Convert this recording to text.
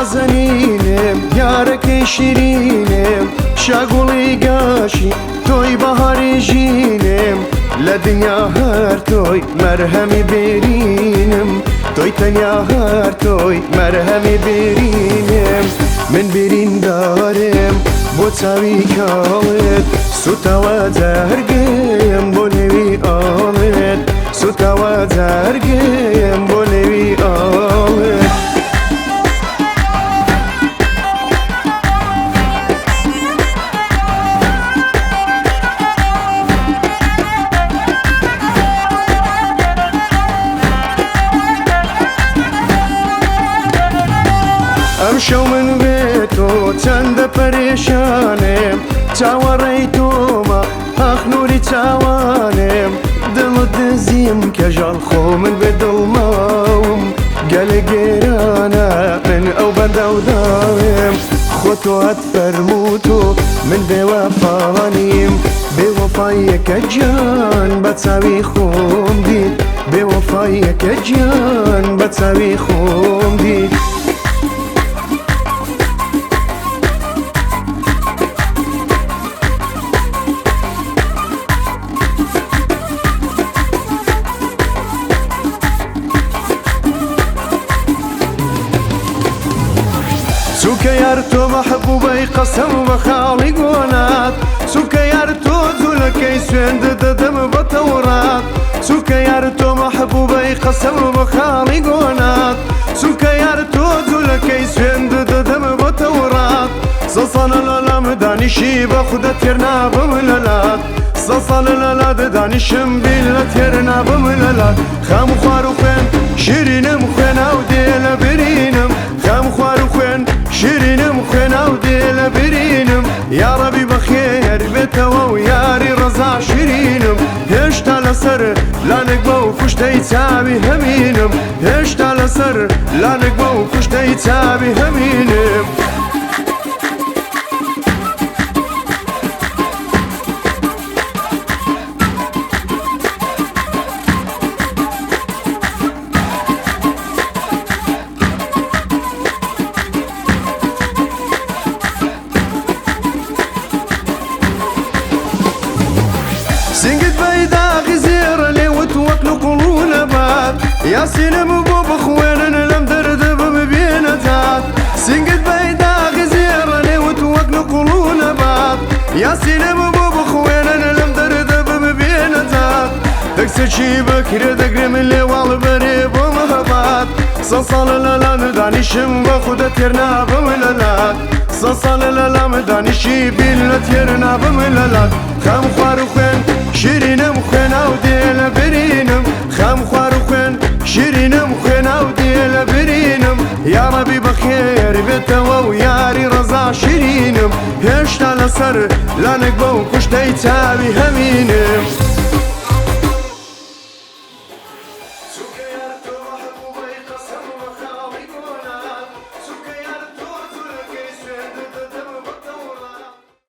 نازەنینم، یارەکەی شیرینم، شاگوڵی گاشی تۆی بەهاری ژینم، لە دنیا هەر تۆی مەرهەمی بێرینم، تۆی تەنیا هەر تۆی مەرهەمی بێرینم. من بریندارم بۆ چاوی کاڵت، سوتاوە جەرگم بۆ لێوی ئاڵت، سوتاوە جەرگم بۆ لێوی ئاڵت. ئەم شەو من بێ تۆ چەندە پەرێشانێم، چاوەڕێی تۆمە ئاخ نووری چاوانێم، دڵت دزیم کەژاڵ خۆ من بێ دڵماوم، گەلێ گێرانە من ئەو بەندەوداوێم، خۆ تۆ هەت فەرموو تۆ من بێوەفانیم، بێوەفاییەکە گیان بە چاوی خۆم دیت، بێوەفاییەکە گیان بە چاوی خۆم دیت. چونکە یار تۆ مەحبوبەی قەسەم بە خاڵی گۆنات، چونکە یار تۆ جوولەکەی سوێند دەدەم بە تەورات، چونکە یار تۆ مەحبوبەی قەسەم بە خاڵی گۆنات، چونکە یار تۆ جوولەکەی سوێند دەدەم بە تەورات. سەسانە لەلام دانیشی بە خودە تێر نابم لەلات، سەسانە لەلات دانیشم بیلە تێر نابم لەلات. خەم خوار و خوێن شیرینم خوێنا و دێ لە برینم، خەم خوار و خوێن شیرینم خوێنا و دێ لە برینم، یاڕەبی بەخێر بێتەوە و یاری ڕەزا شیرینم، هێشتا لەسەر لانێک بە و کوشتەی چاوی هەمینم، هێشتا لەسەر لانێک بە و کوشتەی چاوی هەمینم. سینگت بەیداغی زێڕە لێوت وەک نوقڵ و نەبات، یاسینم بۆ بخوێنن لەم دەردە بمبێنەجات، سینگت بەیداغی زێڕە لێوت وەک نوقڵ و نەبات، یاسینم بۆ بخوێنن لەم دەردە بمبێنەجات. دەکسێکی بەکرێ دەگرم لێواڵ بەرێ بۆ مەهەبات، سە ساڵە لەلام دانیشم بە خودە تێر نابم لەلات، سە ساڵە لەلام دانیشی بیلە تێر نابم لەلات. خەم خوار و خوێن شیرینم خوێنا و دێ لە برینم، خەم خوار و خوێن شیرینم خوێنا و دێ لە برینم، یاڕەبی بەخێر بێتەوە و یاری ڕەزا شیرینم، هێشتا لەسەر لانێک بە و کوشتەی چاوی هەمینم.